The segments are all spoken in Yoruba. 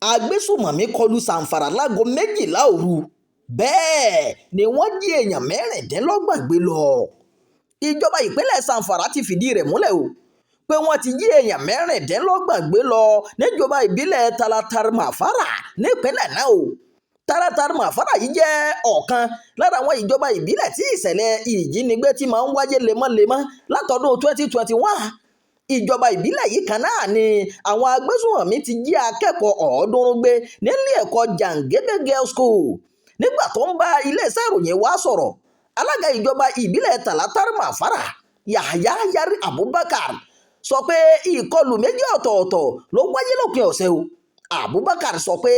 Agbésùmọ̀mí kọlu Zamfara láago 12 òru, bẹ́ẹ̀ ni wọ́n jí èèyàn 26 gbé lọ. Ìjọba ìpínlẹ̀ Zamfara ti fìdí rẹ̀ múlẹ̀ o pé wọ́n ti jí èèyàn 26 gbé lọ níjọba ìbílẹ̀ Talatar Mafara nípínlẹ̀ náà o. Talatar Mafara yìí jẹ́ ọ̀kan lára àwọn ìjọba ìbílẹ̀ tí ìṣẹ̀lẹ̀ ìjínigbé ti máa ń wáyé lemọ́lemọ́ látọdún 2021. Ìjọba ìbílẹ̀ yìí kan náà ni àwọn agbésùnmọ̀mí ti jí akẹ́kọ̀ọ́ 300 gbé nílé ẹ̀kọ́ Jangebe Girls School. Nígbà tó ń bá iléeṣẹ́ ìròyìn wa sọ̀rọ̀, alága ìjọba ìbílẹ̀ Talatar Mafara, Yahaya Yari Abubakar, sọ pé ìkọlù méjì ọ̀tọ̀ọ̀tọ̀ ló wáyé lópin ọ̀sẹ̀ o. Abubakar sọ pé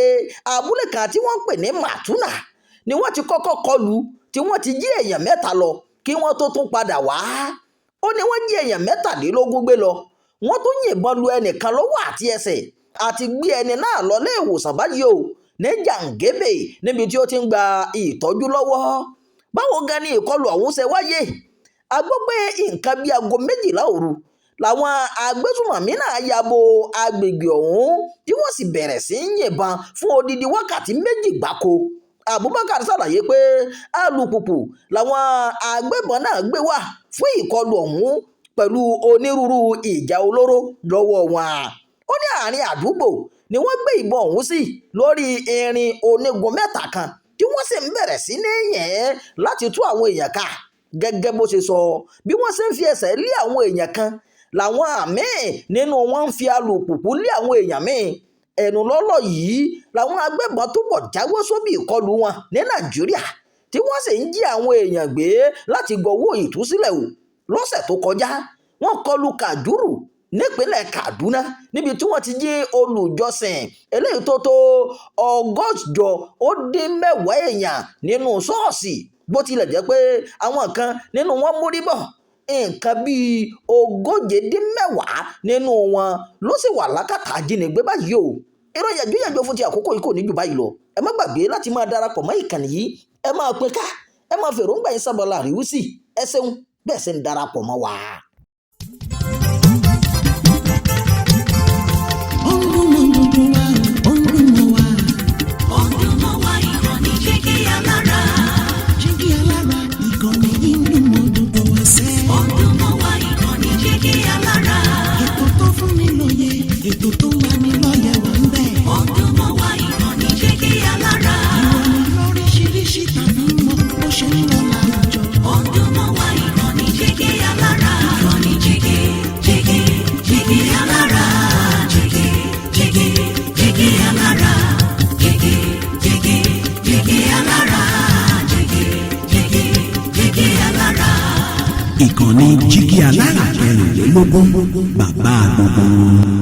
abúlé kan tí wọ́n ń pè ní Matuna ni wọ́n ti kọ́kọ́ kọlù, tí wọ́n ti jí èèyàn 3 lọ kí wọ́n tó tún padà wá. Ó ní wọ́n jí èèyàn 23 gbé lọ, wọ́n tún yìnbọn lu ẹnìkan lọ́wọ́ àti ẹsẹ̀, àti gbé ẹni náà lọ ilé ìwòsàn báyìí o ní Jangebe, níbi tí ó ti ń gba ìtọ́jú lọ́wọ́. Báwo gan ni ìkọlù ọ̀hún ṣe wáyé? A gbọ́ pé nǹkan bíi aago 12 òru làwọn agbésùmọ̀mí náà ya bo agbègbè ọ̀hún, tí wọ́n sì bẹ̀rẹ̀ sí í yìnbọn fún odidi wákàtí 2 gbáko. Abubakar ṣàlàyé pé alùpùpù làwọn agbébọn náà gbé wá fún ìkọlù ọ̀hún pẹ̀lú onírúurú ìjà olóró lọ́wọ́ wọn. Ó ní àárín àdúgbò ni wọ́n gbé ìbọn ọ̀hún sí lórí irin onígun 3 kan, tí wọ́n sì ń bẹ̀rẹ̀ sí ní yìn láti tú àwọn èèyàn ká. Gẹ́gẹ́ bó ṣe sọ, bí wọ́n ṣe ń fi ẹsẹ̀ lé àwọn èèyàn kan làwọn míín nínú wọn ń fi alùpùpù lé àwọn èèyàn míín. Ẹnu lọ́lọ́ yìí làwọn agbébọn túbọ̀ jáwé sóbì ìkọlù wọn ní Nàìjíríà, tí wọ́n sì ń jí àwọn èèyàn gbé láti gbowó ìtúsílẹ̀ o. Lọ́sẹ̀ tó kọjá, wọ́n kọlu Kajuru nípínlẹ̀ Kaduna, níbi tí wọ́n ti jí olùjọ́sìn eléyìí tó tó 190 èèyàn nínú ṣọ́ọ̀ṣì. Bó tilẹ̀ jẹ́ pé àwọn kan nínú wọn mórí bọ́, nǹkan bíi 40 nínú wọn ló sì wà lákàtà ajínigbé báyìí o. Ìròyìn yàjóyàjó fún ti àkókò yìí kò ní jù báyìí lọ. Ẹ má gbàgbé láti máa darapọ̀ mọ́ ìkànnì yìí, ẹ máa pín ká, ẹ máa fèròǹgbà yín sábàlá àríwísí. Ẹ ṣeun bẹ́ẹ̀ ṣe ń darapọ̀ mọ́ wa. Ó ń dún mọ́ gbogbo wa, ó ń dún mọ́ wa. Ó ń dún mọ́ wa, ìkànnì Jígí Alára. Jígí Alára, ìkànnì yìí ń dún mọ́ gbogbo wa sẹ́. Ó ń dún mọ́ wa, ìkànnì Jígí Alára. Ètò tó fún ni lóye, ètò tó ń lani lọ́yẹ̀ wà ń bẹ̀. Ó ń dún mọ́ wa, ìkànnì Jígí Alára. Ìròyìn lóríṣiríṣi tàbí mọ bó ṣe ń lọ láwùjọ. Ó ń dún mọ́ wa, ìkànnì Jígí Alára. Ìkànnì Jígí, Jígí, Jígí Alára. Jígí, Jígí, Jígí Alára. Jígí, Jígí, Jígí Alára. Jígí, Jígí, Jígí Alára. Ìkànnì Jígí Alára 24, bàbá gbogbo wọn.